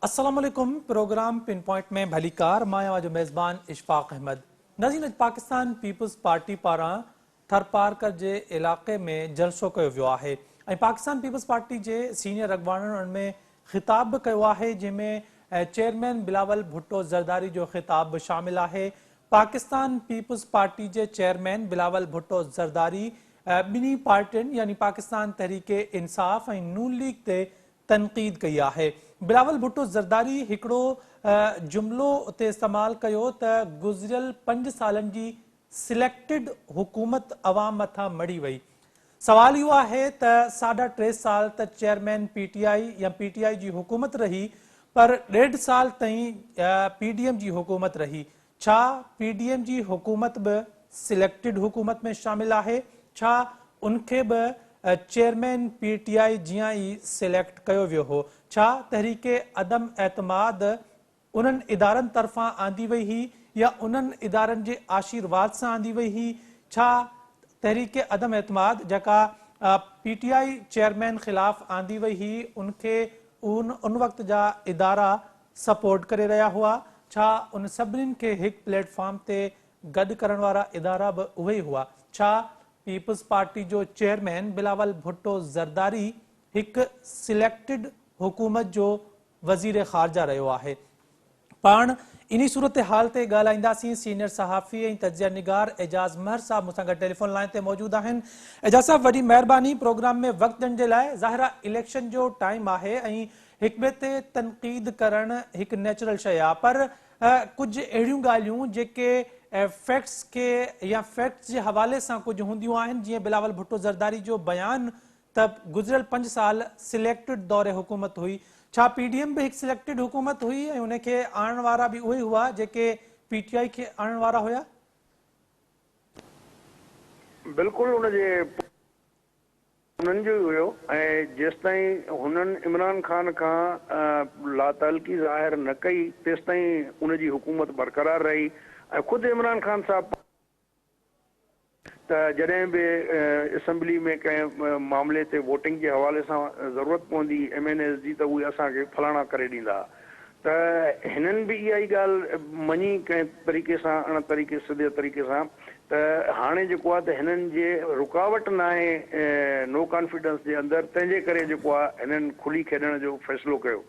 السلام عليڪم پروگرام پن پوائنٽ ۾ ڀليڪار مان اوهان جو ميزبان اشفاق احمد ناظرين اڄ پاڪستان پيپلز پارٽي پاران ٿرپارڪر جي علائقي ۾ جلسو ڪيو ويو آهي ۽ پاڪستان پيپلز پارٽي جي سينيئر اڳواڻن ان ۾ خطاب به ڪيو آهي جنهن ۾ چيئرمين بلاول ڀٽو زرداري جو خطاب به شامل آهي پاڪستان پيپلز پارٽي جي چيئرمين بلاول ڀٽو زرداري ٻنهي پارٽين يعني پاڪستان تحريڪ انصاف ۽ نون ليگ تي تنقيد ڪئي آهي. بلاول ڀٽو زرداري هڪڙو جملو اتي استعمال ڪيو ته گذريل پنج سالن جي سليڪٽڊ حڪومت عوام مٿان مڙهي وئي. سوال اهو آهي ته ساڍا ٽي سال ته چيئرمين پي ٽي آء يا پي ٽي آء جي حڪومت رهي پر ڏيڍ سال تائين پي ڊي ايم جي حڪومت رهي ڇا پي ڊي ايم جي حڪومت به سليڪٽڊ حڪومت ۾ شامل آهي؟ ڇا ان کي به چيئرمين پي ٽي آء جيان ئي سليڪٽ ڪيو ويو هو؟ ڇا تحريڪ عدم اعتماد انهن ادارن طرفان آندي وئي هئي يا انهن ادارن جي آشيرواد سان آندي وئي هئي؟ ڇا تحريڪ عدم اعتماد جيڪا پي ٽي I chairman خلاف آندي وئي هئي ان کي ان وقت جا ادارا سپورٽ ڪري رهيا هئا، ڇا ان سڀنين کي هڪ پليٽ فارم تي گڏ ڪرڻ وارا ادارا به اهي ئي هئا؟ ڇا پيپلز پارٽي جو چيئرمين بلاول ڀٽو زرداري هڪ سليڪٽڊ حڪومت جو وزير خارجه رهيو آهي؟ پاڻ انهي صورتحال تي ڳالهائينداسين، سينيئر صحافي ۽ تجزيه نگار اعجاز مهر صاحب مون سان گڏ ٽيليفون لائين تي موجود آهن. اعجاز صاحب وڏي مهرباني پروگرام ۾ وقت ڏيڻ جي لاء، ظاهر آهي اليڪشن جو ٽائيم آهي ۽ هڪٻئي تي تنقيد ڪرڻ هڪ نيچرل شيء آ پر ڪجهه اهڙيون ڳالهيون جيڪي فيڪٽس کي يا فيڪٽس جي حوالي سان ڪجهه هونديون آهن جيئن بلاول ڀٽو زرداري جو بيان ته گذريل پنج سال سليڪٽڊ دور حڪومت هئي ڇا پي ڊي ايم به هڪ سليڪٽڊ حڪومت هئي ۽ ان کي آڻڻ وارا به اهي هئا جيڪي پي ٽي آء کي آڻڻ وارا هيا؟ بلڪل ان جي انهن جو ئي هيو ۽ جيستائين هنن عمران خان کان لاتعلقي ظاهر نه ڪئي تيستائين ان جي حڪومت برقرار رهي ۽ خود عمران خان صاحب ته جڏهن به اسيمبلي ۾ ڪنهن معاملي تي ووٽنگ جي حوالي سان ضرورت پوندي ايم اين ايز جي ته اهي اسان کي فلاڻا ڪري ڏيندا ته هنن به اها ئي ڳالهه مڃي ڪنهن طريقي سان اڻ طريقي سڌي طريقي سان ته هاڻي جيڪو آهي ته هنن جي رڪاوٽ ناهي نو ڪانفيڊنس جي اندر تنهن جي ڪري جيڪو آهي هنن کلي کيڏڻ جو فيصلو ڪيو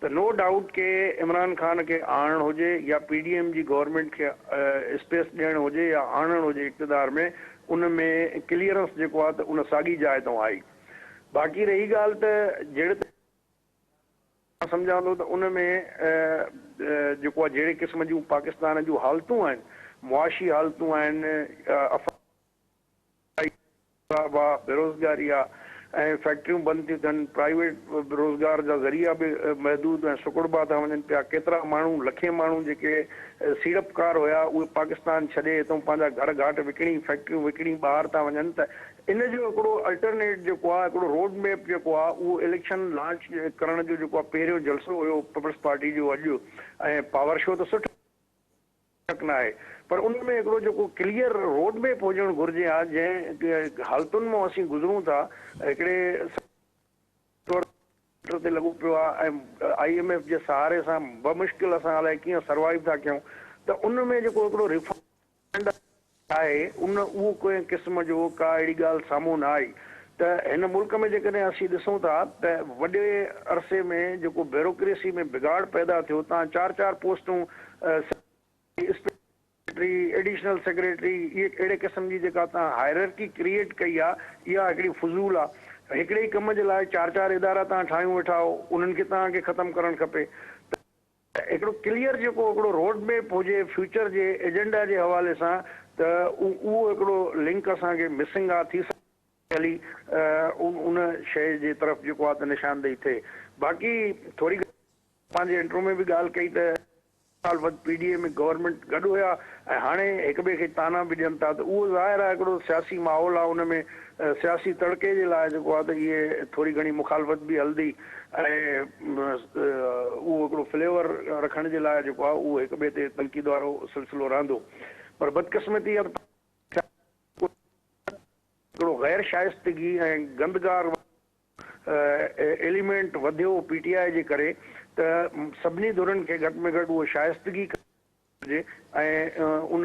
ته نو ڊائوٽ ڪي عمران خان کي آڻڻ هجي يا پي ڊي ايم جي گورنمينٽ کي اسپيس ڏيڻ هجي يا آڻڻ هجي اقتدار ۾ ان ۾ ڪليئرنس جيڪو آهي ته ان ساڳي جاء تان آئي باقي رهي ڳالهه ته جهڙي مان سمجهان ٿو ته ان ۾ جيڪو آهي جهڙي قسم جون پاڪستان جون حالتون آهن، معاشي حالتون آهن، افراد آ، بيروزگاري آ ۽ فيڪٽريون بند ٿيون ٿين، پرائيويٽ روزگار جا ذريعا به محدود ۽ سڪڙبا ٿا وڃن پيا، ڪيترا ماڻهو لکين ماڻهو جيڪي سيڙپڪار هيا اهي پاڪستان ڇڏي هتئون پنهنجا گهر گهاٽ وڪڻي، فيڪٽريون وڪڻي ٻاهر ٿا وڃن ته ان جو هڪڙو الٽرنيٽ جيڪو آ هڪڙو روڊ ميپ جيڪو آ اهو اليڪشن لانچ ڪرڻ جو جيڪو آ پهريون جلسو هيو پيپلز پارٽي جو اڄ ۽ پاور شو ته سٺو شڪ ناهي پر ان ۾ هڪڙو جيڪو ڪليئر روڊ ميپ هجڻ گهرجي ها جنهن حالتن مان اسين گذرون ٿا هڪڙي طور تي لڳو پيو آ ۽ I M F جي سهاري سان بمشڪل اسان الائي ڪيئن سروائيو ٿا ڪيون ته ان ۾ جيڪو هڪڙو ريفنڊ آهي ان اهو ڪنهن قسم جو ڪا اهڙي ڳالهه سامهون نه آئي ته هن ملڪ ۾ جيڪڏهن اسين ڏسون ٿا ته وڏي عرصي ۾ جيڪو بيروڪريسي ۾ بگاڙ پيدا ٿيو تان چار چار پوسٽون سيڪريٽري، ايڊيشنل سيڪريٽري اهي اهڙي قسم جي جيڪا تان هائررڪي ڪريئيٽ ڪئي آهي اها هڪڙي فضول آهي هڪڙي ئي ڪم جي لاء چار چار ادارا تان ٺاهيون ويٺا آهو انهن کي توهان کي ختم ڪرڻ کپي ته هڪڙو ڪليئر جيڪو هڪڙو روڊ ميپ هجي فيوچر جي ايجنڊا جي حوالي سان ته اهو هڪڙو لنڪ اسان کي مسنگ آ ٿي سگهي هلي ان شيء جي طرف جيڪو آ ته نشاندهي ٿئي باقي ٿوري پنهنجي انٽرو ۾ به ڳالهه ڪئي ته مخالفت پي ڊي اي ۾ گورنمينٽ گڏ هيا ۽ هاڻي هڪ ٻئي کي طعنا به ڏين ٿا ته اهو ظاهر آهي هڪڙو سياسي ماحول آهي ان ۾ سياسي تڙڪي جي لاء جيڪو آهي ته اهي ٿوري گهڻي مخالفت به هلندي ۽ اهو هڪڙو فليور رکڻ جي لاء جيڪو آهي اهو هڪ ٻئي تي تنقيد وارو سلسلو رهندو پر بدقسمتي اها ته هڪڙو غير شائستگي ۽ گندگار ايليمينٽ وڌيو پي ٽي آء جي ڪري ته سڀني ڌرين کي گهٽ ۾ گهٽ اهو شائستگي هجي ۽ ان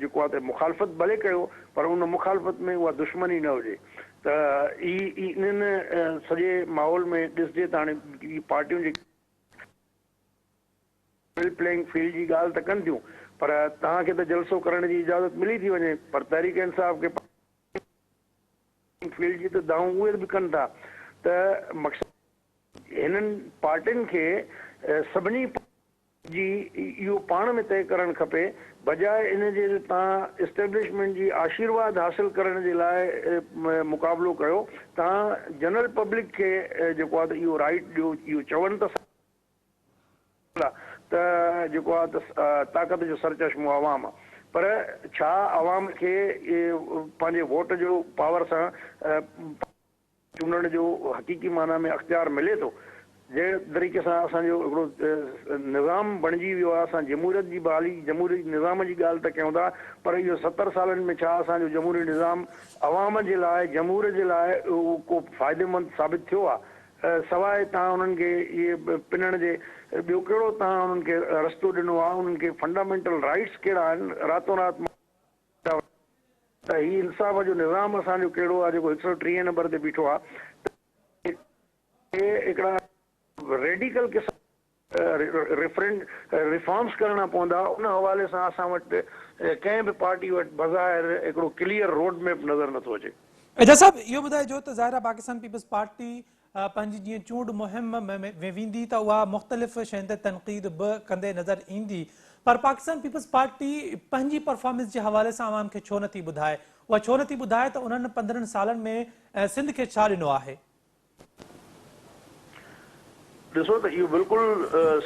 جيڪو آهي ته مخالفت ڀلي ڪيو پر ان مخالفت ۾ اها دشمني نه هجي ته هي انهن سڄي ماحول ۾ ڏسجي ته هاڻي هي پارٽيون جيڪي ليول پليئنگ فيلڊ جي ڳالهه ته ڪن ٿيون پر توهان کي ته جلسو ڪرڻ جي اجازت ملي ٿي وڃي پر تحريڪ انصاف کي پليئنگ فيلڊ جي ته دانهون اهي به ڪن ٿا ته مقصد هنن پارٽين کي سڀني جي اهو پاڻ ۾ طئي ڪرڻ کپي بجاء ان جي جو توهان اسٽيبلشمينٽ جي آشيرواد حاصل ڪرڻ جي لاء مقابلو ڪيو توهان جنرل پبلڪ کي جيڪو آهي ته اهو رائيٽ ڏيو اهو چون ته ته جيڪو آهي ته طاقت جو سرچشمو عوام آهي پر ڇا عوام کي پنهنجي ووٽ جو پاور سان چونڊڻ جو حقيقي معنيٰ ۾ اختيار ملي ٿو. جنهن طريقي سان اسان جو هڪڙو نظام بڻجي ويو آهي، اسان جمهوريت جي بحالي، جمهوري نظام جي ڳالهه ته ڪيون ٿا پر اهو 70 سالن ۾ ڇا اسان جو جمهوري نظام عوام جي لاء، جمهور جي لاء اهو ڪو فائديمند ثابت ٿيو آهي؟ سواء توهان انهن کي اهي پنڻ جي ٻيو ڪهڙو توهان انهن کي رستو ڏنو آهي؟ انهن کي فنڊامينٽل رائيٽس ڪهڙا آهن؟ راتون رات ته هي انصاف جو نظام اسان جو ڪهڙو آهي جيڪو هڪ سئو ٽيهين نمبر تي بيٺو آهي ته اهي هڪڙا ريڊيڪل قسم ريفرنڊ ريفارمز ڪرڻا پوندا ان حوالي سان اسان وٽ ڪنهن به پارٽي وٽ بظاهر هڪڙو ڪليئر روڊ ميپ نظر نٿو اچي. اعجاز صاحب اهو ٻڌائجو ته ظاهر آهي پاڪستان پيپلز پارٽي پنهنجي جيئن چونڊ مهم ۾ ويندي ته اها مختلف شين تي تنقيد به ڪندي نظر ايندي پر پاڪستان پيپلز پارٽي پنهنجي پرفارمنس جي حوالي سان عوام کي ڇو نٿي ٻڌائي؟ اها ڇو نٿي ٻڌائي ته انهن 15 سالن ۾ سنڌ کي ڇا ڏنو آهي؟ ڏسو ته اهو بلڪل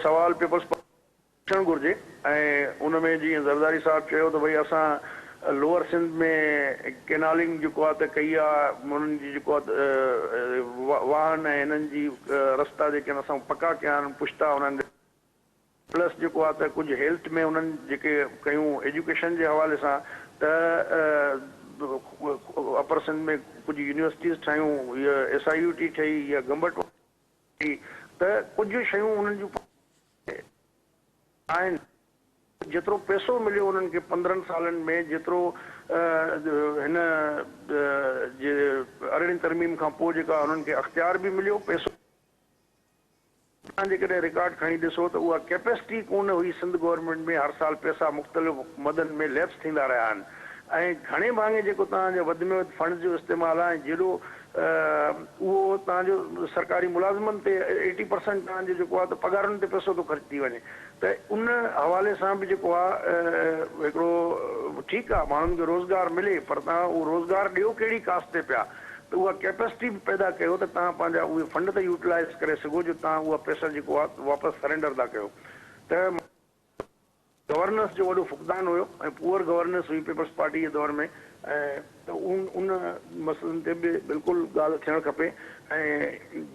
سوال پيپلز ٿيڻ گهرجي ۽ ان ۾ جيئن زرداري صاحب چيو ته ڀئي اسان لوئر سنڌ ۾ ڪينالنگ جيڪو آهي ته ڪئي آهي انهن جي جيڪو آهي واهن ۽ هنن جي رستا جيڪي آهن اسان پڪا ڪيا آهن پشتا انهن جا پلس جيڪو آهي ته ڪجهه هيلٿ ۾ انهن جيڪي ڪيون ايجوڪيشن جي حوالي سان ته اپر سنڌ ۾ ڪجهه يونيورسٽيز ٺاهيون ايس I U ٽي ٺهي يا گمبٽ ٺهي ته ڪجهه شيون انهن جون آهن. جيترو پئسو مليو انهن کي 15 سالن ۾ جيترو هن جي ارڙهين ترميم کان پوء جيڪا انهن کي اختيار به مليو پئسو توهان جيڪڏهن رڪارڊ کڻي ڏسو ته اها ڪيپيسٽي ڪونه هئي سنڌ گورنمينٽ ۾ هر سال پئسا مختلف مدن ۾ ليپس ٿيندا رهيا آهن ۽ گهڻي ڀاڱي جيڪو توهان جا وڌ ۾ وڌ فنڊز جو استعمال آهي ۽ جيڏو اهو توهان جو سرڪاري ملازمن تي ايٽي پرسنٽ توهان جو جيڪو آهي ته پگهارن تي پئسو ٿو خرچ ٿي وڃي ته ان حوالي سان به جيڪو آهي هڪڙو ٺيڪ آهي ماڻهن کي روزگار ملي پر توهان اهو روزگار ڏيو ڪهڙي ڪاسٽ تي پيا ته اها ڪيپسٽي به پيدا ڪيو ته توهان پنهنجا اهي فنڊ ته يوٽيلائز ڪري سگهو جو توهان اها پئسا جيڪو آهي واپس سرينڊر ٿا ڪيو ته گورننس جو وڏو فقدان هيو ۽ پوئر گورننس هئي پيپلز پارٽي جي دور ۾ ۽ ته ان مسئلن تي به بلڪل ڳالهه ٿيڻ کپي ۽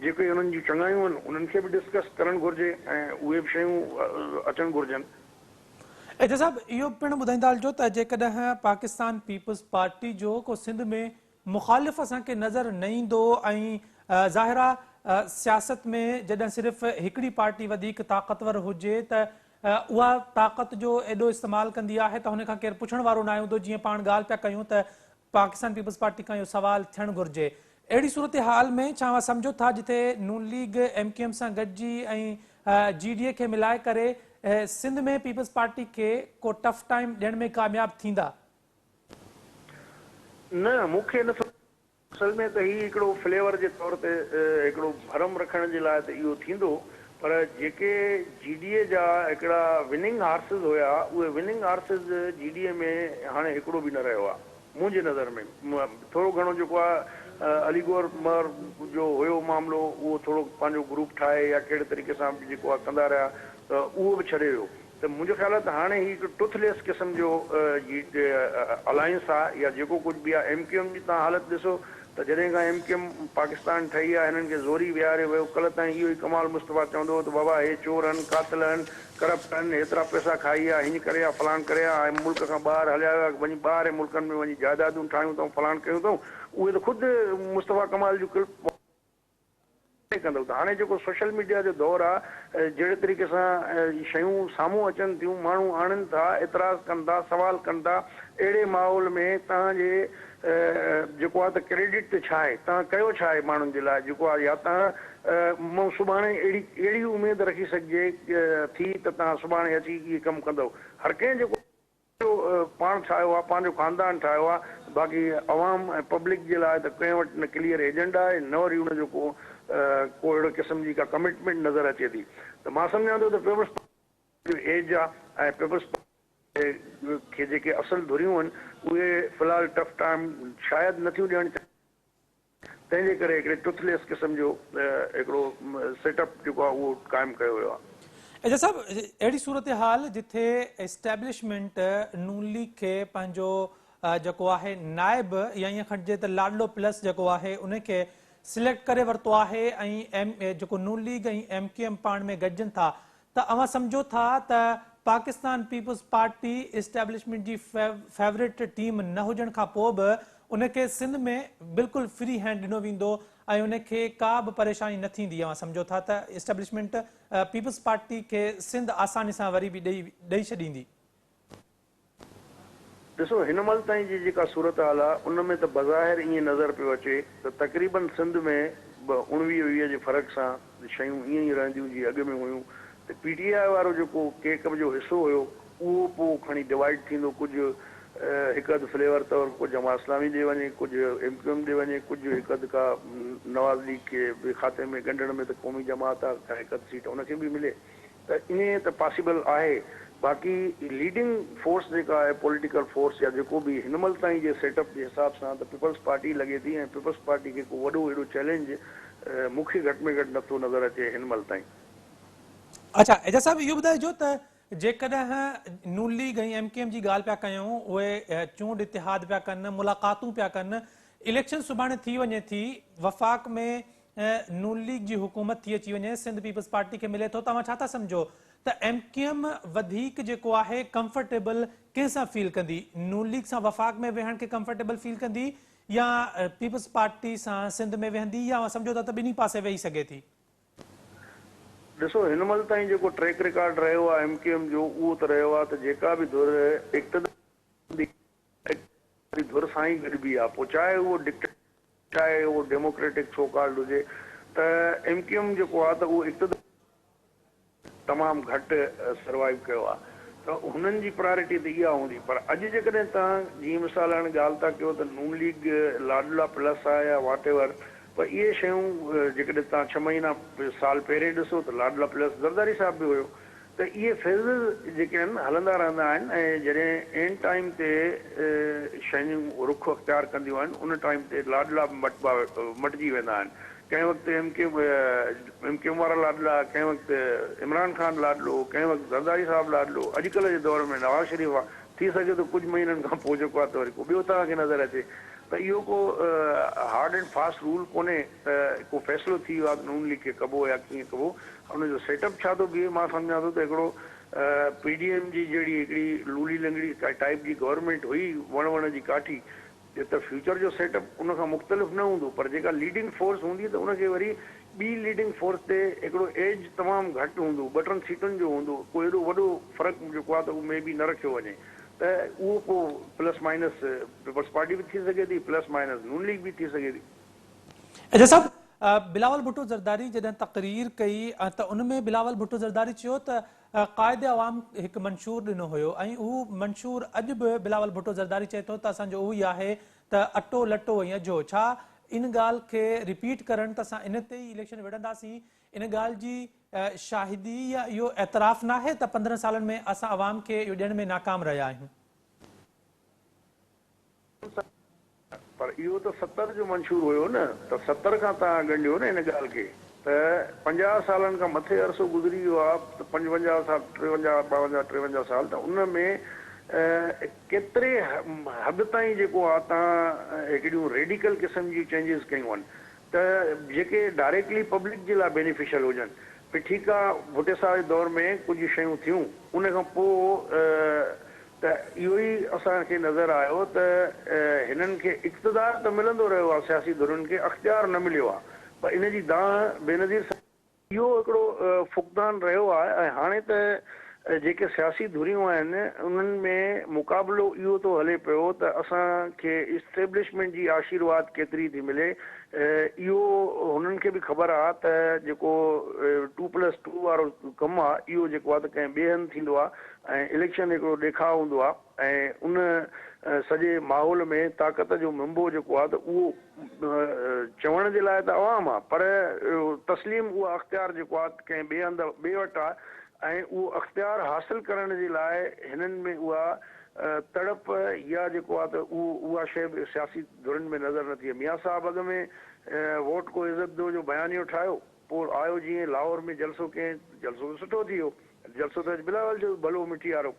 جيڪي انهن جون چڱايون آهن انهن کي به ڊسڪس ڪرڻ گهرجي ۽ اهي به شيون اچڻ گهرجن. اعجاز صاحب اهو پڻ ٻڌائيندا هلجو ته جيڪڏهن پاڪستان پيپلز پارٽي جو ڪو سنڌ ۾ مخالف اسان کي نظر نه ايندو ۽ ظاهر آ سياست ۾ جڏهن صرف هڪڙي پارٽي وڌيڪ طاقتور هجي ته اها طاقت جو ايڏو استعمال ڪندي آهي ته هن کان ڪير پڇڻ وارو ناهي هوندو جيئن پاڻ ڳالهه پيا ڪيون ته پاڪستان پيپلز پارٽي کان اهو سوال ٿيڻ گهرجي اهڙي صورتحال ۾ ڇا اوهان سمجهو ٿا جتي نون ليگ ايم ڪيو ايم سان گڏجي ۽ جي ڊي اي کي ملائي ڪري سنڌ ۾ پيپلز پارٽي کي ڪو ٽف ٽائيم ڏيڻ ۾ ڪامياب ٿيندا؟ نه مون کي نٿو. اصل ۾ ته هي هڪڙو فليور جي طور تي هڪڙو ڀرم رکڻ جي لاء ته اهو ٿيندو پر جيڪي جي ڊي اي جا هڪڙا وننگ هارسز هيا اهي وننگ هارسز جي ڊي اي ۾ هاڻي هڪڙو به نه رهيو آهي منهنجي نظر ۾ ٿورو گهڻو جيڪو آهي علي گوهر مهر جو هيو معاملو اهو ٿورو پنهنجو گروپ ٺاهي يا ڪهڙي طريقي سان به جيڪو آهي ڪندا رهيا ته اهو به ڇڏي ويو ته منهنجو خيال آهي ته هاڻي هي هڪ ٽوٿ ليس قسم جو جي الائنس آهي يا جيڪو ڪجهه به آهي ايم ڪيو ايم جي توهان حالت ڏسو ته جڏهن کان ايم ڪيو ايم پاڪستان ٺهي آهي هنن کي زوري ويهاريو ويو ڪلهه تائين اهو ئي ڪمال مصطفيٰ چوندو هو ته بابا هي چور آهن قاتل آهن ڪرپٽ آهن هيترا پئسا کائي ويا هيئن ڪري ويا فلان ڪري ويا ۽ ملڪ کان ٻاهر هليا ويا وڃي ٻاهرين ملڪن ۾ وڃي جائدادون ٺاهيون اٿئون فلان ڪيون اٿئون اهي ته خود مصطفيٰ ڪمال جون ڪلپ. ڪندؤ ته هاڻي جيڪو سوشل ميڊيا جو دور آ جهڙي طريقي سان شيون سامهون اچن ٿيون ماڻهو آڻن ٿا اعتراض ڪن ٿا سوال ڪن ٿا اهڙي ماحول ۾ توهان جي جيڪو آ ته ڪريڊٽ تي ڇا آهي توهان ڪيو ڇا آهي ماڻهن جي لاء جيڪو آ يا توهان مون سڀاڻي اهڙي ڪهڙي اميد رکي سگهجي ٿي ته توهان سڀاڻي اچي اهي ڪم ڪندؤ هر ڪنهن جيڪو پنهنجو پاڻ ٺاهيو آ پنهنجو خاندان ٺاهيو آ باقي عوام ۽ پبلڪ جي لاء ته ڪنهن وٽ نه ڪليئر ايجنڊا آهي نه وري ان جو ڪو ڪو اهڙو قسم جي ڪا ڪمٽمينٽ نظر اچي ٿي ته مان سمجهان ٿو ته پيپلز پارٽي جو ايج آ ۽ پيپلز پارٽي کي جيڪي اصل ڌريون آهن اهي في الحال ٽف ٽائيم شايد نٿيون ڏيڻ چاهين. تنهن جي ڪري هڪڙي ٽوٿليس قسم جو هڪڙو سيٽ اپ جيڪو آهي اهو قائم ڪيو ويو آهي. اعجاز صاحب اهڙي صورتحال جٿي اسٽيبلشمينٽ نون ليگ کي پنهنجو جيڪو آهي نائب يا ائين کڻجي ته لاڏلو پلس جيڪو آهي ان کي سليڪٽ ڪري ورتو آهي ۽ ايم جيڪو نون ليگ ۽ ايم ڪيو ايم پاڻ ۾ گڏجن ٿا ته اوهان سمجهو ٿا ته پاڪستان پيپلز پارٽي اسٽيبلشمينٽ جي فيورٽ ٽيم نه هجڻ کان پوء به ان کي سنڌ ۾ بلڪل فري هينڊ ڏنو ويندو ۽ ان کي ڪا به پريشاني نه ٿيندي اوهان سمجهو ٿا ته اسٽيبلشمينٽ پيپلز پارٽي کي سنڌ آساني سان وري به ڏئي ڇڏيندي؟ ڏسو هن مهل تائين جي جيڪا صورتحال آ ان ۾ ته بظاهر ائين نظر پيو اچي ته تقريبن سنڌ ۾ به اڻويهه ويهه جي فرق سان شيون ائين ئي رهنديون جيئن اڳ ۾ هيون ته پي ٽي آء وارو جيڪو ڪيڪ جو حصو هيو اهو پوء کڻي ڊوائيڊ ٿيندو ڪجهه هڪ اڌ فليور طور ڪو جماعت اسلامي ڏي وڃي ڪجهه ايم ڪيو ايم ڏي وڃي ڪجهه هڪ اڌ ڪا نواز ليگ کي به کاتي ۾ ڳنڍڻ ۾ ته قومي جماعت آ ڪا هڪ اڌ سيٽ ان کي به ملي. ته ائين ته پاسيبل آهي باقي ليڊنگ فورس جيڪا آهي پوليٽيڪل فورس يا جيڪو به هن مهل تائين جي سيٽ اپ جي حساب سان ته پيپلز پارٽي لڳي ٿي ۽ پيپلز پارٽي کي ڪو وڏو ايڏو چئلينج مون کي گهٽ ۾ گهٽ نٿو نظر اچي هن مهل تائين. اڇا اعجاز صاحب اهو ٻڌائجو ته جيڪڏهن نون ليگ ۽ ايم ڪيو ايم جي ڳالهه پيا ڪيون اهي چونڊ اتحاد پيا ڪن ملاقاتون پيا ڪن اليڪشن سڀاڻي ٿي وڃي ٿي وفاق ۾ نون ليگ جي حڪومت ٿي اچي وڃي سنڌ پيپلز پارٽي کي ملي ٿو ته اوهان ڇا ٿا سمجهو ته ايم ڪيو ايم وڌيڪ جيڪو آهي ڪمفرٽيبل ڪنهن سان فيل ڪندي نون ليگ سان وفاق ۾ ويهڻ کي ڪمفرٽيبل فيل ڪندي يا پيپلز پارٽي سان سنڌ ۾ ويهندي يا اوهان سمجهو ٿا ته ٻنهي پاسي ويهي سگهي ٿي. ڏسو هن مهل تائين جيڪو ٽريڪ رڪارڊ رهيو آهي ايم ڪيو ايم جو اهو ته رهيو آهي ته جيڪا به ڌر اقتدار ۾ اقتداري ڌر سان ئي گڏبي آهي پوء چاهي اهو ڊڪٽيٽر چاهي اهو ڊيموڪريٽڪ سو ڪالڊ هجي ته ايم ڪيو ايم جيڪو آهي ته اهو اقتدار تمام گهٽ سروائيو ڪيو آهي ته هنن جي پرائرٽي ته اها هوندي پر اڄ جيڪڏهن توهان جيئن مثال هاڻي ڳالهه ٿا ڪيو ته نون ليگ لاڏلا پلس آهي يا واٽ ايور پر اهي شيون جيڪڏهن توهان ڇهه مهينا سال پهرين ڏسو ته لاڏلا پلس زرداري صاحب به هيو ته اهي فيزز جيڪي آهن هلندا رهندا آهن ۽ جڏهن عين ٽائيم تي شيون رخ اختيار ڪنديون آهن ان ٽائيم تي لاڏلا به مٽبا مٽجي ويندا آهن ڪنهن وقت M Q M Q M وارا لاڏلا ڪنهن وقت عمران خان لاڏلو ڪنهن وقت زرداري صاحب لاڏلو اڄڪلهه جي دور ۾ نواز شريف آهي ٿي سگهي ٿو ڪجهه مهينن کان پوء جيڪو آهي ته وري ڪو ٻيو توهان کي نظر اچي ته اهو ڪو هارڊ اينڊ فاسٽ رول ڪونهي ته ڪو فيصلو ٿي ويو آهي ته نون ليگ کي ڪبو يا ڪيئن ڪبو ان جو سيٽ اپ ڇا ٿو بيهي مان سمجهان ٿو ته هڪڙو پي ڊي ايم جي جهڙي هڪڙي لولي لنگڙي ٽائيپ جي گورنمينٽ هئي وڻ وڻ جي ڪاٺي ته فيوچر جو سيٽ اپ ان کان مختلف نه هوندو پر جيڪا ليڊنگ فورس هوندي ته ان کي وري ٻي ليڊنگ فورس تي هڪڙو ايج تمام گهٽ هوندو ٻه ٽن سيٽن جو هوندو ڪو ايڏو وڏو فرق جيڪو آهي ته اهو مي بي نه رکيو وڃي ته اهو پوء پلس مائنس پيپلز پارٽي به ٿي سگهي ٿي پلس مائنس نون ليگ به ٿي سگهي ٿي. اعجاز صاحب بلاول ڀٽو زرداري جڏهن تقرير ڪئي ته ان ۾ بلاول ڀٽو زرداري چيو ته قائد عوام هڪ منشور ڏنو هيو ۽ اهو منشور اڄ به بلاول ڀٽو زرداري چئي ٿو ته اسان جو اهو ئي آهي ته اٽو لٽو ۽ اجهو ڇا ان ڳالهه کي رپيٽ ڪرڻ ته اسان ان تي ئي اليڪشن وڙهنداسين ان ڳالهه جي شاهدي يا اهو اعتراف ناهي ته 15 سالن ۾ اسان عوام کي اهو ڏيڻ ۾ ناڪام رهيا آهيون. پر اهو ته 70 جو منشور هيو نه ته 70 کان توهان ڳنڍيو نه ان ڳالهه کي ته 50 سالن کان مٿي عرصو گذري ويو آهي ته 55 سال 53 52 53 سال ته ان ۾ ڪيتري حد تائين جيڪو آهي توهان هڪڙيون ريڊيڪل قسم جون چينجز ڪيون آهن ته جيڪي ڊائريڪٽلي پبلڪ جي لاء بينيفيشل هجن ڀئي ٺيڪ آهي ڀٽي صاحب جي دور ۾ ڪجهه شيون ٿيون ان کان پوء ته اهو ئي اسان کي نظر آيو ته هنن کي اقتدار ته ملندو رهيو آهي سياسي ڌرين کي اختيار نه مليو آهي. پر ان جي دانهن بينظير صاحب. اهو هڪڙو فقدان رهيو آهي ۽ هاڻي ته جيڪي سياسي ڌريون آهن انهن ۾ مقابلو اهو ٿو هلي پيو ته اسان کي اسٽيبلشمينٽ جي آشيرواد ڪيتري ٿي ملي. اهو هنن کي به خبر آهي ته جيڪو ٽو پلس ٽو وارو ڪم آهي اهو جيڪو آهي ته ڪنهن ٻئي هنڌ ٿيندو آهي ۽ اليڪشن هڪڙو ڏيکاء هوندو آهي ۽ ان سڄي ماحول ۾ طاقت جو منبعو جيڪو آهي ته اهو چوڻ جي لاء ته عوام آ پر تسليم اهو اختيار جيڪو آ ڪنهن ٻئي هنڌ ٻئي وٽ آ ۽ اهو اختيار حاصل ڪرڻ جي لاء هنن ۾ اها تڙپ يا جيڪو آ ته اهو اها شيء به سياسي ڌرين ۾ نظر نٿي اچي. ميان صاحب اڳ ۾ ووٽ ڪو عزت دو جو بيانيو ٺاهيو پوء آيو جيئن لاهور ۾ جلسو ڪيائين جلسو ته سٺو ٿي ويو جلسو ته اڄ بلاول جو به ڀلو مٺي وارو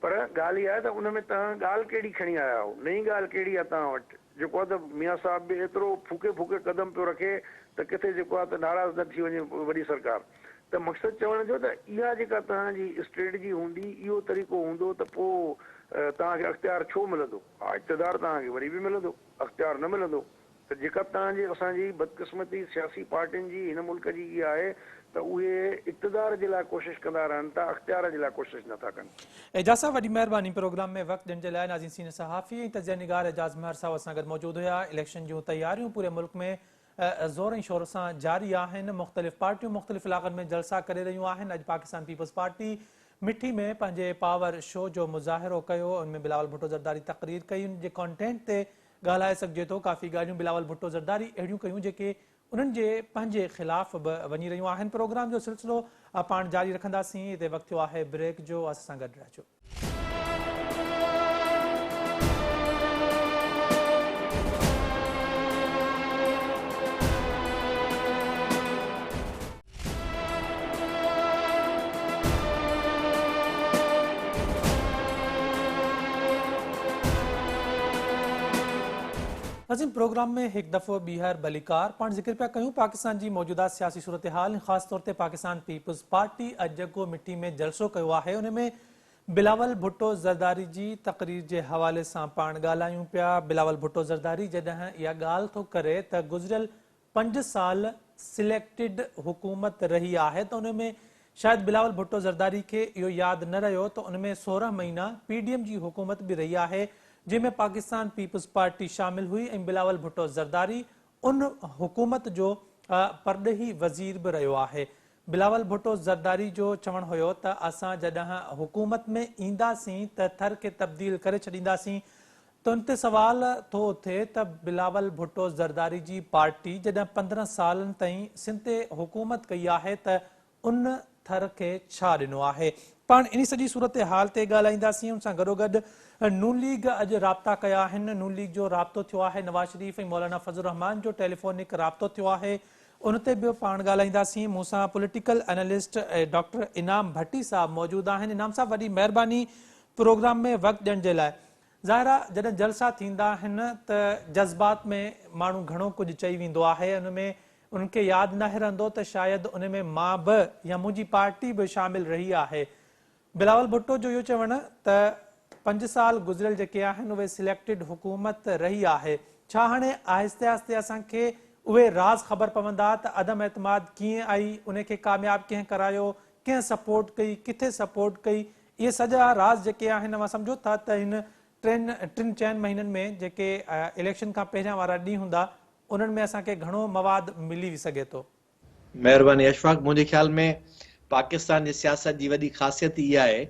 پر ڳالهه اها آهي ته ان ۾ توهان ڳالهه ڪهڙي کڻي آيا آهيو نئين ڳالهه ڪهڙي آهي توهان وٽ جيڪو آهي ته ميان صاحب به ايترو ڦوڪي ڦوڪي قدم پيو رکي ته ڪٿي جيڪو آهي ته ناراض نه ٿي وڃي وڏي سرڪار ته مقصد چوڻ جو ته اها جيڪا توهان جي اسٽريٽجي هوندي اهو طريقو هوندو ته پوء توهان کي اختيار ڇو ملندو ها اقتدار توهان کي وري به ملندو اختيار نه ملندو ته جيڪا توهان جي اسان جي بدقسمتي سياسي پارٽين جي هن ملڪ جي اها آهي ته اهي اقتدار جي لاء ڪوشش ڪندا رهن ٿا اختيار جي لاء ڪوشش نه ٿا ڪن. اعجاز صاحب وڏي مهرباني پروگرام ۾ وقت ڏيڻ جي لاء ناظرين سينئر صحافي ۽ تجزيه نگار اعجاز مهر صاحب اسان گڏ موجود هيا اليڪشن جون تياريون پوري ملڪ ۾ زور ۽ شور سان جاري آهن مختلف پارٽيون مختلف علائقن ۾ جلسا ڪري رهيون آهن اڄ پاڪستان پيپلز پارٽي مٺي ۾ پنهنجي پاور شو جو مظاهرو ڪيو ان ۾ بلاول ڀٽو زرداري تقرير ڪئي ان جي ڪانٽينٽ تي ڳالهائي سگهجي ٿو ڪافي ڳالهيون بلاول ڀٽو زرداري اهڙيون ڪيون جيڪي انهن جي پنهنجي خلاف به وڃي رهيون آهن پروگرام جو سلسلو پاڻ جاري رکنداسين هتي وقت ٿيو آهي بريڪ جو اسان سان گڏ رهجو. ناظرين پروگرام ۾ هڪ دفعو ٻيهر ڀليڪار پاڻ ذڪر پيا ڪيون پاڪستان جي موجوده سياسي صورتحال ۽ خاص طور تي پاڪستان پيپلز پارٽي اڄ جيڪو مٺي ۾ جلسو ڪيو آهي ان ۾ بلاول ڀٽو زرداري جي تقرير جي حوالي سان پاڻ ڳالهايون پيا بلاول ڀٽو زرداري جڏهن اها ڳالهه ٿو ڪري ته گذريل پنج سال سليڪٽڊ حڪومت رهي آهي ته ان ۾ شايد بلاول ڀٽو زرداري کي اهو ياد نه رهيو ته ان ۾ 16 مهينا پي ڊي ايم جي حڪومت به رهي آهي جنهن ۾ پاڪستان پيپلز پارٽي شامل هئي ۽ بلاول ڀٽو زرداري ان حڪومت جو پرڏيهي وزير به رهيو آهي. بلاول ڀٽو زرداري جو چوڻ هيو ته اسان جڏهن حڪومت ۾ اينداسين ته ٿر کي تبديل ڪري ڇڏينداسين ته ان تي سوال ٿو اٿي ته بلاول ڀٽو زرداري جي پارٽي جڏهن 15 سالن تائين سنڌ تي حڪومت ڪئي آهي ته ان ٿر کي ڇا ڏنو آهي؟ پاڻ انهي سڄي صورتحال تي ڳالهائينداسين ان سان گڏوگڏ نون ليگ اڄ رابطا ڪيا آهن نون ليگ جو رابطو ٿيو آهي نواز شريف ۽ مولانا فضل الرحمان جو ٽيليفونڪ رابطو ٿيو آهي ان تي به پاڻ ڳالهائينداسين مون سان political analyst doctor Inam Bhatti صاحب موجود آهن انعام صاحب وڏي مهرباني پروگرام ۾ وقت ڏيڻ جي لاء ظاهر آ جڏهن جلسا ٿيندا آهن ته جذبات ۾ ماڻهو گهڻو ڪجهه چئي ويندو آهي ان ۾ انهن کي ياد ناهي رهندو ته شايد ان ۾ مان به يا منهنجي پارٽي به شامل رهي آهي. بلاول ڀٽو جو اهو چوڻ ته پنج سال گذريل جيڪي آهن اهي سليڪٽيڊ حڪومت رهي آهي ڇا هاڻي آهستي آهستي اسان کي اهي راز خبر پوندا ته عدم اعتماد ڪيئن آئي ان کي ڪامياب ڪنهن ڪرايو ڪنهن سپورٽ ڪئي ڪٿي سپورٽ ڪئي اهي سڄا راز جيڪي آهن اوهان سمجهو ٿا ته هن ٽن ٽن چئن مهينن ۾ جيڪي اليڪشن کان پهريان وارا ڏينهن هوندا انهن ۾ اسان کي گهڻو مواد ملي سگهي ٿو. مهرباني اشفاق منهنجي خيال ۾ پاڪستان جي سياست جي وڏي خاصيت ئي اها آهي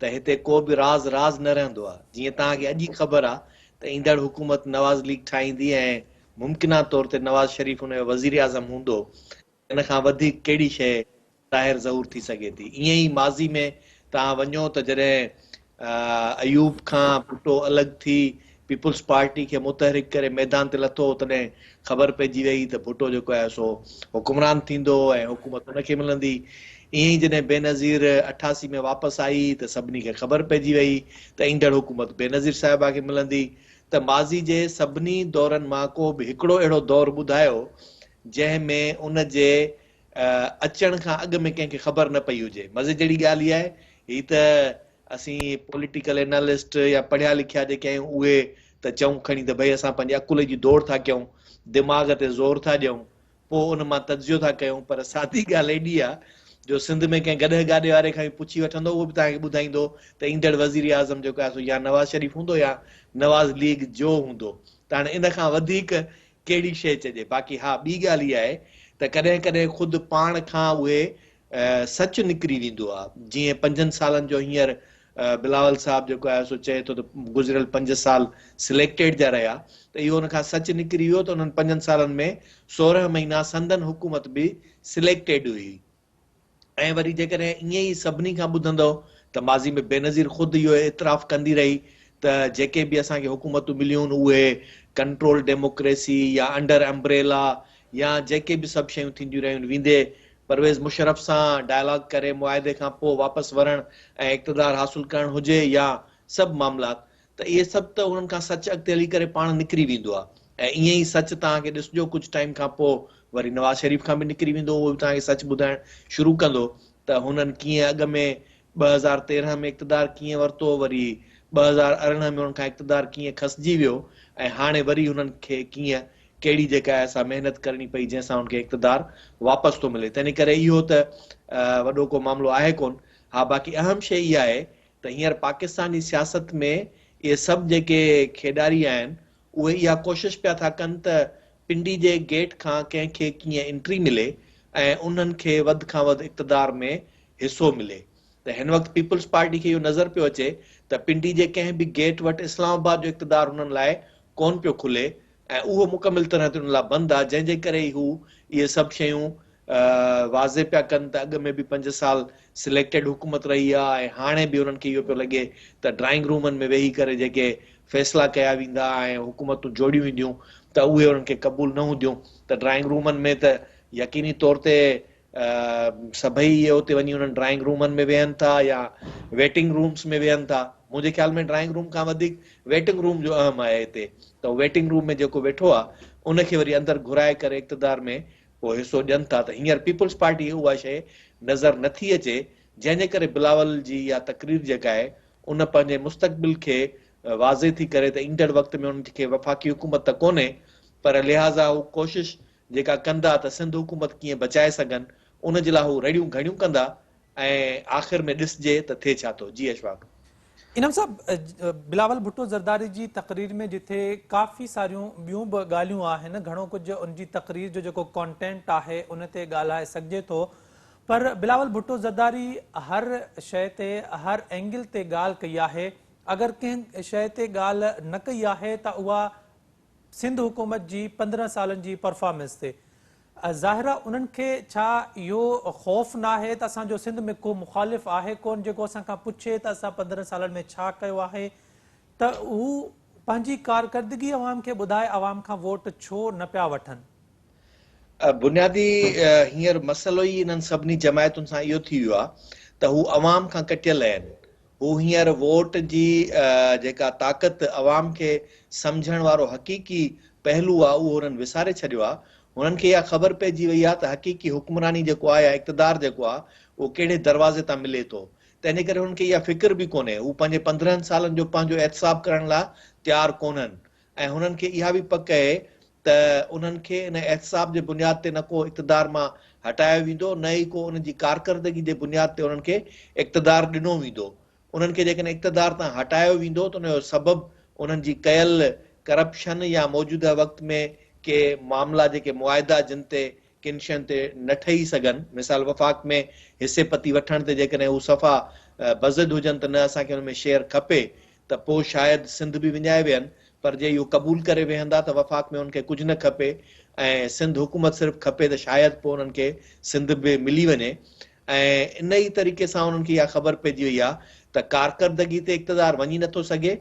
ته هتي ڪو به راز راز نه رهندو آهي جيئن توهان کي اڄ ئي خبر آهي ته ايندڙ حڪومت نواز ليگ ٺاهيندي ۽ ممڪنه طور تي نواز شريف ان جو وزيراعظم هوندو ان کان وڌيڪ ڪهڙي شيء ظاهر ظهور ٿي سگهي ٿي. ائين ئي ماضي ۾ توهان وڃو ته جڏهن ايوب کان ڀٽو الڳ ٿي پيپلز پارٽي کي متحرڪ ڪري ميدان تي لٿو هو تڏهن خبر پئجي وئي ته ڀٽو جيڪو آهي سو حڪمران ٿيندو ۽ حڪومت ان کي ملندي. ائين ئي جڏهن بينظير 88 ۾ واپس آئي ته سڀني کي خبر پئجي وئي ته ايندڙ حڪومت بينظير صاحبه کي ملندي ته ماضي جي سڀني دورن مان ڪو به هڪڙو اهڙو دور ٻڌايو جنهن ۾ ان جي اچڻ کان اڳ ۾ ڪنهن کي خبر نه پئي هجي. مزي جهڙي ڳالهه اها آهي، هي ته اسين پوليٽيڪل اينالسٽ يا پڙهيا لکيا جيڪي آهيون اهي ته چئون کڻي ته ڀئي اسان پنهنجي عقل جي ڊوڙ ٿا ڪيون، دماغ تي زور ٿا ڏيون، پوء ان مان تجزيو ٿا ڪيون پر سادي ڳالهه ايڏي آ جو سنڌ ۾ ڪنهن گڏهه گاڏي واري کان به پڇي وٺندو اهو به توهان کي ٻڌائيندو ته ايندڙ وزيراعظم جيڪو آهي سو يا نواز شريف هوندو يا نواز ليگ جو هوندو ته هاڻي ان کان وڌيڪ ڪهڙي شيء چئجي باقي ها ٻي ڳالهه اها آهي ته ڪڏهن ڪڏهن خود پاڻ کان اهي سچ نڪري ويندو آ جيئن پنجن سالن جو هينئر بلاول صاحب جيڪو آهي سو چئي ٿو ته گذريل پنج سال سليڪٽيڊ جا رهيا ته اهو ان کان سچ نڪري ويو ته انهن پنجن سالن ۾ 16 مهينا سندن حڪومت به سليڪٽيڊ هئي ۽ وري جيڪڏهن ائين ئي سڀني کان ٻڌندؤ ته ماضي ۾ بينظير خود اهو اعتراف ڪندي رهي ته جيڪي به اسان کي حڪومتون مليون اهي ڪنٽرول ڊيموڪريسي يا انڊر امبريلا يا جيڪي به سڀ شيون ٿينديون رهيون ويندي پرويز مشرف سان ڊائلاگ ڪري معاهدي کان پوء واپس ورڻ ۽ اقتدار حاصل ڪرڻ هجي يا سڀ معاملات ته اهي سڀ ته انهن کان سچ اڳتي هلي ڪري پاڻ نڪري ويندو آهي ۽ ائين ئي سچ توهان کي ڏسجو ڪجهه ٽائيم کان پوء وري نواز شريف کان به نڪري ويندو اهو به توهان کي سچ ٻڌائڻ شروع ڪندو ته هنن ڪيئن اڳ ۾ 2013 ۾ اقتدار ڪيئن ورتو وري 2018 ۾ انهن کان اقتدار ڪيئن کسجي ويو ۽ هاڻي وري هنن کي ڪيئن ڪهڙي جيڪا آهي سا محنت ڪرڻي پئي جنهن سان هن کي اقتدار واپس ٿو ملي تنهن ڪري اهو ته وڏو ڪو معاملو آهي ڪون ها باقي اهم شيء اها آهي ته هينئر پاڪستان جي سياست ۾ اهي سڀ جيڪي کيڏاري آهن اهي اها ڪوشش پيا ٿا ڪن ته پنڊي جي گيٽ کان ڪنهن کي ڪيئن انٽري ملي ۽ انهن کي وڌ کان وڌ اقتدار ۾ حصو ملي ته هن وقت پيپلز پارٽي کي اهو نظر پيو اچي ته پنڊي جي ڪنهن به گيٽ وٽ اسلام آباد جو اقتدار هنن لاء ڪون پيو کلي ۽ اهو مڪمل طرح تي ان لاء بند آ جنهن جي ڪري ئي هو اهي سڀ شيون واضح پيا ڪن ته اڳ ۾ به پنج سال سليڪٽيڊ حڪومت رهي آ ۽ هاڻي به انهن کي اهو پيو لڳي ته ڊرائنگ رومن ۾ ويهي ڪري جيڪي فيصلا ڪيا ويندا ۽ حڪومتون جوڙيون وينديون ته اهي انهن کي قبول نه هونديون ته ڊرائنگ رومن ۾ ته يقيني طور تي سڀئي اهي اتي وڃي انهن ڊرائنگ رومن ۾ ويهن ٿا يا ويٽنگ رومس ۾ ويهن ٿا. منهنجي خيال ۾ ڊرائنگ روم کان وڌيڪ ويٽنگ روم جو اهم آهي هتي ته ويٽنگ روم ۾ جيڪو ويٺو آهي ان کي وري اندر گهرائي ڪري اقتدار ۾ پوء حصو ڏين ٿا ته هينئر پيپلز پارٽي کي اها شيء نظر نه ٿي اچي جنهن جي ڪري بلاول جي اها تقرير جيڪا آهي ان پنهنجي مستقبل کي واضح ٿي ڪري ته ايندڙ وقت ۾ انهن کي وفاقي حڪومت ته ڪونهي پر لهٰذا هو ڪوشش جيڪا ڪندا ته سنڌ حڪومت ڪيئن بچائي سگهن ان جي لاء هو رڙيون گهڻيون ڪندا ۽ آخر ۾ ڏسجي ته ٿئي ڇا ٿو. جي اشفاق. انعام صاحب بلاول ڀٽو زرداري جي تقرير ۾ جٿي ڪافي ساريون ٻيون به ڳالهيون آهن گهڻو ڪجهه ان جي تقرير جو جيڪو ڪانٽينٽ آهي ان تي ڳالهائي سگهجي ٿو پر بلاول ڀٽو زرداري هر شيء تي هر اينگل تي ڳالهه ڪئي آهي اگر ڪنهن شيء تي ڳالهه نه ڪئي آهي ته اها سنڌ حڪومت جي 15 سالن جي پرفارمنس تي ظاهر آ انهن کي ڇا اهو خوف ناهي ته اسان جو سنڌ ۾ ڪو مخالف آهي ڪون جيڪو اسان کان پڇي ته اسان 15 سالن ۾ ڇا ڪيو آهي ته هو پنهنجي ڪارڪردگي عوام کي ٻڌائي عوام کان ووٽ ڇو نه پيا وٺن؟ بنيادي هينئر مسئلو ئي انهن سڀني جماعتن سان اهو ٿي ويو آ ته هو عوام کان ڪٽيل آهن هو هينئر ووٽ جي جيڪا طاقت عوام کي سمجهڻ وارو حقيقي پهلو آ اهو هنن وساري ڇڏيو آ. هنن کي اها خبر پئجي وئي آ ته حقيقي حڪمراني جيڪو آ يا اقتدار جيڪو آ اهو ڪهڙي دروازي تان ملي ٿو. تنهن جي ڪري هنن کي اها فڪر به ڪونهي. هو پنهنجي 15 سالن جو پنهنجو احتساب ڪرڻ لا تيار ڪونهن ۽ هنن کي اها به پڪ اهي ته انهن کي ان احتساب جي بنياد تي نه ڪو اقتدار مان هٽايو ويندو نه ئي ڪو انهن جي ڪارڪردگي جي بنياد تي انهن کي اقتدار ڏنو ويندو. انهن کي جيڪڏهن اقتدار تان هٽايو ويندو ته ان جو سبب انهن جي ڪيل ڪرپشن يا موجوده وقت ۾ ڪي معاملا جيڪي معاهدا جن تي ڪن شين تي نه ٺهي سگهن، مثال وفاق ۾ حصي پتي وٺڻ تي جيڪڏهن هو صفا بضد هجن ته نه اسان کي ان ۾ شيئر کپي ته پوء شايد سنڌ به وڃائي ويهن پر جي اهو قبول ڪري ويهندا ته وفاق ۾ انهن کي ڪجهه نه کپي ۽ سنڌ حڪومت صرف کپي ته شايد پوء انهن کي سنڌ به ملي وڃي ۽ ان ئي طريقي سان انهن کي اها خبر پئجي وئي آهي ته ڪارڪردگي تي اقتدار وڃي نٿو سگهي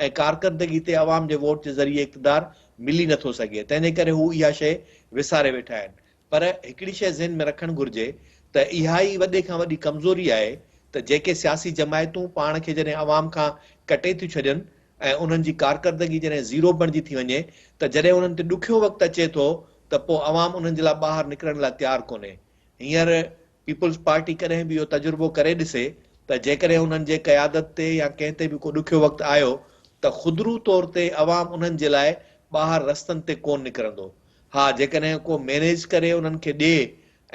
۽ ڪارڪردگي تي عوام جي ووٽ جي ذريعي اقتدار ملي نٿو سگهي تنهن جي ڪري هو اها شيء وساري ويٺا آهن پر هڪڙي شيء ذهن ۾ رکڻ گهرجي ته اها ئي وڏي کان وڏي ڪمزوري آهي ته جيڪي سياسي جماعتون پاڻ کي جڏهن عوام کان ڪٽي ٿيون ڇڏين ۽ انهن جي ڪارڪردگي جڏهن زيرو بڻجي ٿي وڃي ته جڏهن انهن تي ڏکيو وقت اچي ٿو ته پوء عوام انهن جي لاء ٻاهر نڪرڻ لاء تيار ڪونهي هينئر پيپلز پارٽي ڪڏهن به اهو تجربو ڪري ڏسي ته جيڪڏهن انهن جي قيادت تي يا ڪنهن تي به ڪو ڏکيو وقت آيو ته خودرو طور تي عوام انهن جي لاء ٻاهر رستن تي ڪونه نڪرندو. ها جيڪڏهن ڪو مينيج ڪري انهن کي ڏي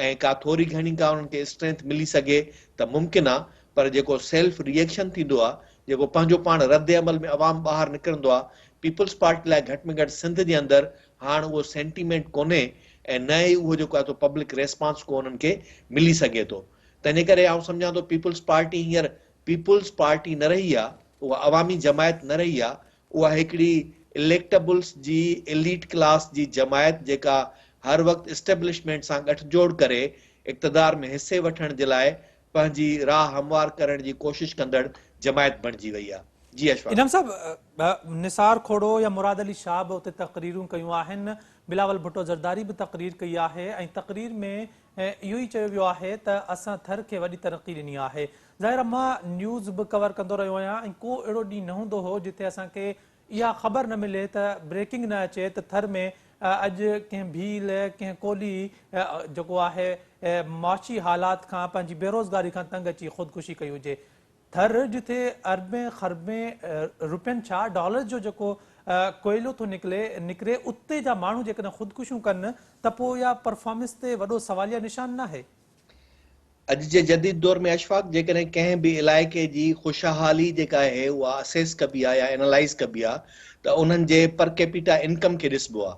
۽ ڪا ٿوري گهڻي ڪا انهن کي اسٽرينٿ ملي سگهي ته ممڪن آ پر جيڪو سيلف ري ايڪشن ٿيندو آ جيڪو پنهنجو پاڻ رد عمل ۾ عوام ٻاهر نڪرندو آ پيپلز پارٽي لاء گهٽ ۾ گهٽ سنڌ جي اندر هاڻ اهو سينٽيمينٽ ڪونهي ۽ نه ئي اهو جيڪو آ سو پبلڪ ريسپانس ڪو انهن کي ملي سگهي ٿو تنهنجي ڪري آئون سمجهان ٿو پيپلز پارٽي هينئر پيپلز پارٽي نه رهي آ اها عوامي جماعت نه رهي آ اها هڪڙي اليڪٽبلز جي ايليٽ ڪلاس جي جماعت جيڪا هر وقت اسٽيبلشمينٽ سان ڳٺ جوڙ ڪري اقتدار ۾ حصي وٺڻ جي لاء پنهنجي راهه هموار ڪرڻ جي ڪوشش ڪندڙ جماعت بڻجي وئي آ. جي اشفاق. انعام صاحب، نثار کوڙو يا مراد علي شاهه به اتي تقريرون ڪيون آهن، بلاول ڀٽو زرداري به تقرير ڪئي آهي ۽ تقرير ۾ اهو ئي چيو ويو آهي ته اسان ٿر کي وڏي ترقي ڏني آهي. ظاهر آهي مان نيوز به ڪور ڪندو رهيو آهيان ۽ ڪو اهڙو ڏينهن نه هوندو هو جتي اسان کي اها خبر نه ملي ته بريڪنگ نه اچي ته ٿر ۾ اڄ ڪنهن ڀيل ڪنهن ڪولهي جيڪو آهي معاشي حالات کان پنهنجي بيروزگاري کان تنگ اچي خودڪشي ڪئي هجي. ٿر جتي اربين خربين روپين ڇا ڊالرز جو جيڪو ڪوئلو ٿو نڪلي نڪري اتي جا ماڻهو جيڪڏهن خودڪشيون ڪن ته پوء اها پرفارمنس تي وڏو سواليه نشان ناهي؟ اڄ جي جديد دور ۾ اشفاق جيڪڏهن ڪنهن به علائقي جي خوشحالي جيڪا آهي اها اسيس ڪبي آهي يا اينالائيز ڪبي آهي ته انهن جي پر ڪيپيٽا انڪم کي ڏسبو آهي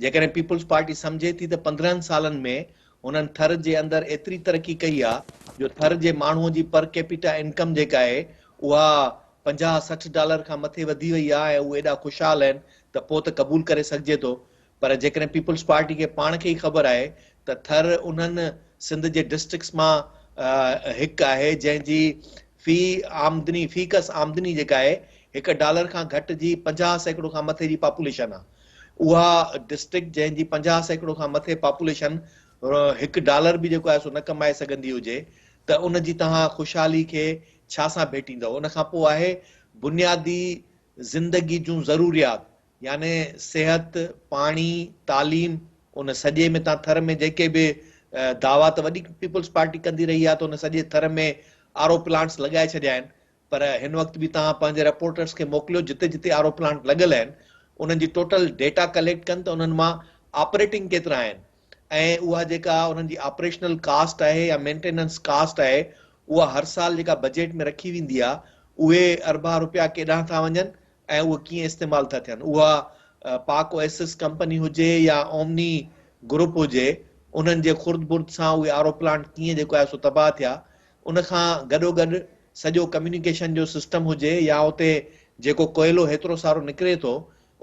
جيڪڏهن پيپلز پارٽي سمجهي ٿي ته 15 سالن ۾ هنن ٿر جي اندر ايتري ترقي ڪئي آ جو ٿر جي ماڻهو جي پر ڪيپيٽا انڪم جيڪا آهي اها 50 60 ڊالر کان مٿي وڌي وئي آ ۽ اهي ايڏا خوشحال آهن ته پوء ته قبول ڪري سگهجي ٿو پر جيڪڏهن پيپلز پارٽي کي پاڻ کي ئي خبر آهي ته ٿر انهن سنڌ جي ڊسٽرڪٽس مان هڪ آهي جنهن جي في آمدني في ڪس آمدني جيڪا آهي هڪ ڊالر کان گهٽ جي 50% کان مٿي جي پاپوليشن آ اها ڊسٽرڪٽ جنهن جي 50% کان مٿي پاپوليشن هڪ ڊالر به جيڪو آهي سو نه ڪمائي سگهندي هجي ته ان جي توهان خوشحالي کي ڇا سان ڀيٽيندؤ؟ ان کان پوء آهي بنيادي زندگي جون ضروريات يعني صحت، پاڻي، تعليم ان سڄي ۾ توهان ٿر ۾ جيڪي به دعويٰ ته وڏي پيپلز پارٽي ڪندي رهي آهي ته ان سڄي ٿر ۾ آر او پلانٽس لڳائي ڇڏيا آهن پر هن وقت به توهان پنهنجي رپورٽرز کي موڪليو جتي جتي آر او پلانٽ لڳل آهن انهن جي ٽوٽل ڊيٽا ڪليڪٽ ڪن ته انهن مان آپريٽنگ ڪيترا آهن ۽ اها جيڪا انهن جي آپريشنل ڪاسٽ آهي يا مينٽيننس ڪاسٽ آهي اها هر سال جيڪا بجيٽ ۾ رکي ويندي آهي اهي اربها روپيا ڪيڏانهن ٿا وڃن ۽ اهي ڪيئن استعمال ٿا ٿين اها پاڪ اوئسس ڪمپني هجي يا اومني گروپ هجي انهن جي خرد برد سان اهي آر او پلانٽ ڪيئن جيڪو آهي سو تباهه ٿيا ان کان گڏوگڏ سڄو ڪميونيڪيشن جو سسٽم هجي يا اتي جيڪو ڪوئلو هيترو سارو نڪري ٿو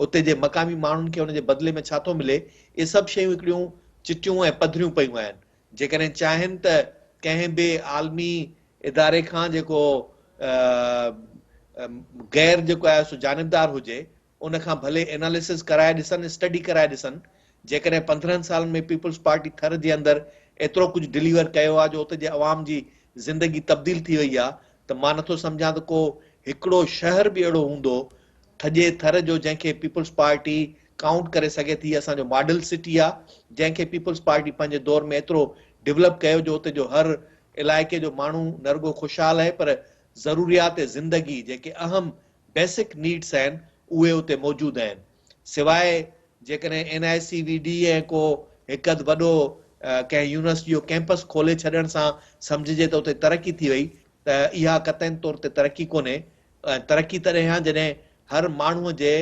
اتي جي مقامي ماڻهن کي ان جي بدلي ۾ ڇا ٿو ملي اهي سڀ شيون هڪڙيون چٽيون ۽ پڌريون پيون آهن جيڪڏهن چاهين ته ڪنهن به عالمي اداري کان جيڪو غير جيڪو آهي سو جانبدار هجي ان کان ڀلي ايناليسز ڪرائي ڏسن، اسٽڊي ڪرائي ڏسن، جيڪڏهن 15 سالن ۾ پيپلز پارٽي ٿر جي اندر ايترو ڪجهه ڊليور ڪيو آهي جو اتي جي عوام جي زندگي تبديل ٿي وئي آهي ته مان نٿو سمجهان ته ڪو هڪڙو شهر به اهڙو هوندو ٿڄي ٿر جو جنهن کي پيپلز پارٽي ڪائونٽ ڪري سگهي ٿي اسان جو ماڊل سٽي آهي جنهن کي پيپلز پارٽي پنهنجي دور ۾ ايترو ڊولپ ڪيو جو اتي جو هر علائقي جو ماڻهو نه رڳو خوشحال آهي پر ضروريات زندگي جيڪي اهم بيسڪ نيڊس آهن اهي اتي موجود آهن سواء جيڪڏهن N I C V D ۽ ڪو هڪ اڌ وڏو ڪنهن يونيورسٽي جو ڪيمپس کولي ڇڏڻ سان سمجهجي ته اتي ترقي ٿي وئي ته اها قطعين طور تي ترقي ڪونهي ۽ ترقي تڏهن آهي جڏهن هر ماڻهو جي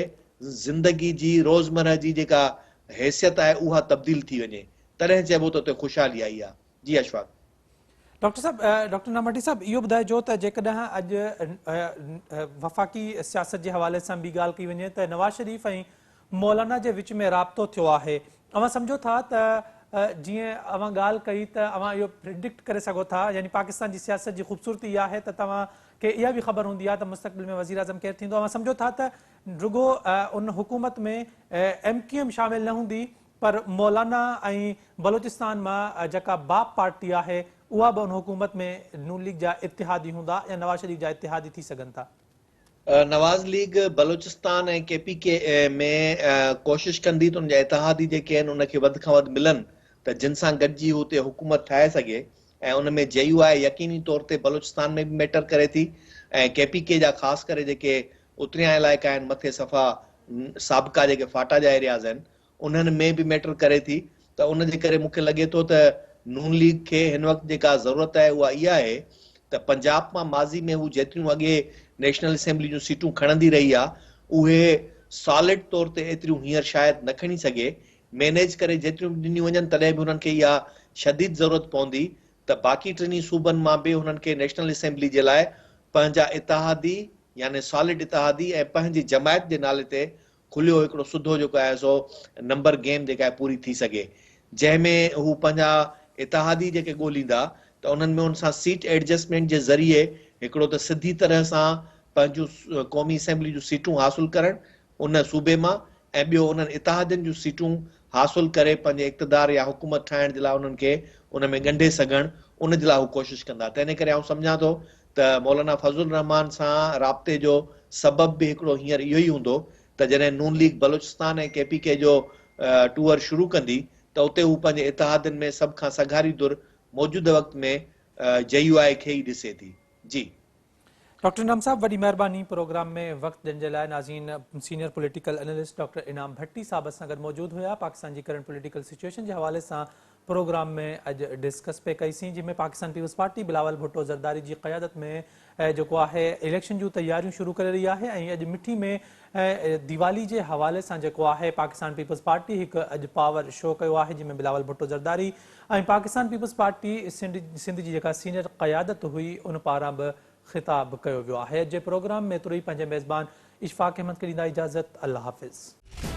زندگي جي روزمرهه جي جيڪا حيثيت آهي اها تبديل ٿي وڃي تڏهن چئبو ته اتي خوشحالي آئي آهي جي اشفاق. ڊاڪٽر صاحب ڊاڪٽر ناماٽي صاحب اهو ٻڌائجو ته جيڪڏهن اڄ وفاقي سياست جي حوالي سان به ڳالهه ڪئي وڃي ته نواز شريف ۽ مولانا جي وچ ۾ رابطو ٿيو آهي اوهان سمجهو ٿا ته جيئن اوهان ڳالهه ڪئي ته اوهان اهو پريڊڪٽ ڪري سگهو ٿا يعني پاڪستان جي سياست جي خوبصورتي اها آهي ته توهان کي اها به خبر هوندي آهي ته مستقبل ۾ وزيراعظم ڪير ٿيندو اوهان سمجهو ٿا ته رڳو ان حڪومت ۾ ايم ڪيو ايم شامل نه هوندي پر مولانا ۽ بلوچستان مان جيڪا باپ پارٽي آهي اها به ان حڪومت ۾ نون ليگ جا اتحادي هوندا يا نواز شريف جا اتحادي ٿي سگهن ٿا. Nawaz league Balochistan ۽ K P K ۾ ڪوشش ڪندي ته ان جا اتحادي جيڪي آهن ان کي وڌ کان وڌ ملن ته جن سان گڏجي هو اتي حڪومت ٺاهي سگهي ۽ ان ۾ جي يو آء يقيني طور تي بلوچستان ۾ به ميٽر ڪري ٿي ۽ ڪي پي ڪي جا خاص ڪري جيڪي اتريان علائقا آهن مٿي صفا سابقا جيڪي فاٽا جا ايرياز آهن انهن ۾ به ميٽر ڪري ٿي ته ان جي ڪري مون کي لڳي ٿو ته نون ليگ کي هن وقت جيڪا ضرورت آهي اها اها آهي ته پنجاب مان ماضي ۾ هو جيتريون اڳي نيشنل اسيمبلي جون سيٽون کڻندي رهي آهي اهي سالڊ طور تي ايتريون هينئر شايد نه کڻي سگهي مينيج ڪري جيتريون به ڏنيون وڃن تڏهن به هنن کي اها شديد ضرورت پوندي ته باقي ٽنهي صوبن مان به هنن کي نيشنل اسيمبلي جي لاء پنهنجا اتحادي يعني سالڊ اتحادي ۽ پنهنجي جماعت جي نالي تي کليو هڪڙو سڌو جيڪو آهي سو نمبر گيم جيڪا آهي پوري ٿي سگهي جنهن ۾ هو پنهنجا اتحادي جيڪي ڳوليندا ته انهن ۾ ان سان سيٽ ايڊجسٽمينٽ جي ذريعي هڪڙو ته سڌي طرح سان پنهنجون قومي اسيمبلي جون سيٽون حاصل ڪرڻ ان صوبي مان ۽ ٻيو انهن اتحادين جون سيٽون حاصل ڪري پنهنجي اقتدار يا حڪومت ٺاهڻ جي لاء انهن کي ان ۾ ڳنڍي سگهڻ ان جي لاء هو ڪوشش ڪندا تنهن ڪري آئون سمجهان ٿو ته مولانا فضل الرحمان سان رابطي جو سبب به هڪڙو هينئر اهو ئي هوندو ته جڏهن نون ليگ بلوچستان ۽ ڪي پي ڪي جو ٽوئر شروع ڪندي ته اتي هو پنهنجي اتحادين ۾ سڀ کان سگهاري ڌر موجوده وقت ۾ جي يو آء کي ئي ڏسي ٿي. جي. ڊاڪٽر انعام صاحب وڏي مهرباني پروگرام ۾ وقت ڏيڻ جي لاء ناظرين senior political analyst doctor Inam Bhatti صاحب اسان گڏ موجود هيا پاڪستان جي ڪرنٽ پوليٽيڪل سچوئيشن جي حوالي سان پروگرام ۾ اڄ ڊسڪس پئي ڪئي سين جنهن ۾ پاڪستان پيپلز پارٽي بلاول ڀٽو زرداري جي قيادت ۾ جيڪو آهي اليڪشن جون تياريون شروع ڪري رهي آهي ۽ اڄ مٺي ۾ ديوالي جي حوالي سان جيڪو آهي پاڪستان پيپلز پارٽي هڪ اڄ پاور شو ڪيو آهي جنهن ۾ بلاول ڀٽو زرداري ۽ پاڪستان پيپلز پارٽي سنڌ جي جيڪا سينيئر قيادت هئي ان پاران به خطاب ڪيو ويو آهي اڄ جي پروگرام ۾ ايترو ئي پنهنجي ميزبان اشفاق احمد کي ڏيندا اجازت الله حافظ.